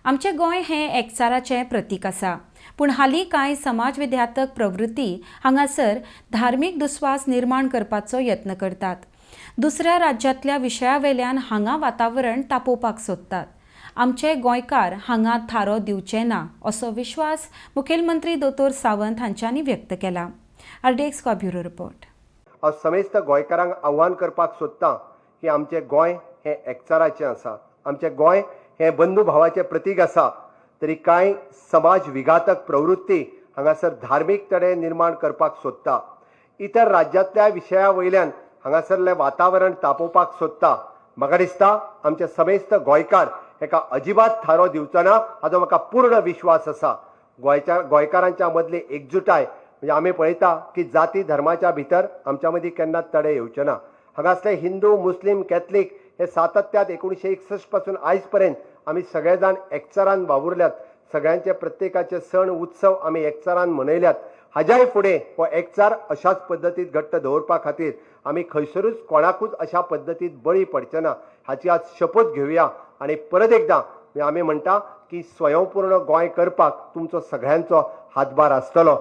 आमचें गोंय हें एकचाराचें प्रतीक आसा. पूण हालीं कांय समाज विध्यातक प्रवृत्ती हांगासर धार्मीक दुस्वास निर्माण करपाचो यत्न करतात. दुसऱ्या राज्यांतल्या विशया वेल्यान हांगा वातावरण तापोवपाक सोदतात. आमचे गोंयकार हांगा थारो दिवचे ना, असो विस्वास मुखेलमंत्री दोतोर सावंत हांच्यानी व्यक्त केला. RDX Goa bureau report. हांव समेस्त गोंयकारांक आव्हान करपाक सोदतां की आमचें गोंय हें एकचाराचें आसा, आमचें गोंय हें बंधुभावाचें प्रतीक आसा. तरी कांय समाज विघातक प्रवृत्ती हांगासर धार्मीक तडे निर्माण करपाक सोदता, इतर राज्यांतल्या विशया वयल्यान हांगासरलें वातावरण तापोवपाक सोदता. म्हाका दिसता आमचे समेस्त गोंयकार हेका अजिबात थारो दिवचो ना, हाचो म्हाका पूर्ण विश्वास आसा. गोंयच्या गोंयकारांच्या मदली एकजुटाय म्हणजे आमी पळयता की जाती धर्माच्या भितर आमच्या मदीं केन्ना तडे येवचे ना. हांगासले हिंदू, मुस्लीम, कॅथलीक हे सातत्यात 1961 पासून आयज पर्यंत आमी सगळे जाण एकचारान वावुरल्यात. सगळ्यांचे प्रत्येकाचे सण उत्सव आमी एकचारान मनयल्यात. हाज्याय फुडें हो एकचार अशाच पद्दतीत घट्ट दवरपा खातीर आमी खंयसरूच कोणाकूच अशा पद्दतीत बळी पडचे ना, हाची आज शपथ घेवया. आनी परत एकदां आमी म्हणटा की स्वयंपूर्ण गोंय करपाक तुमचो सगळ्यांचो हातभार आसतलो.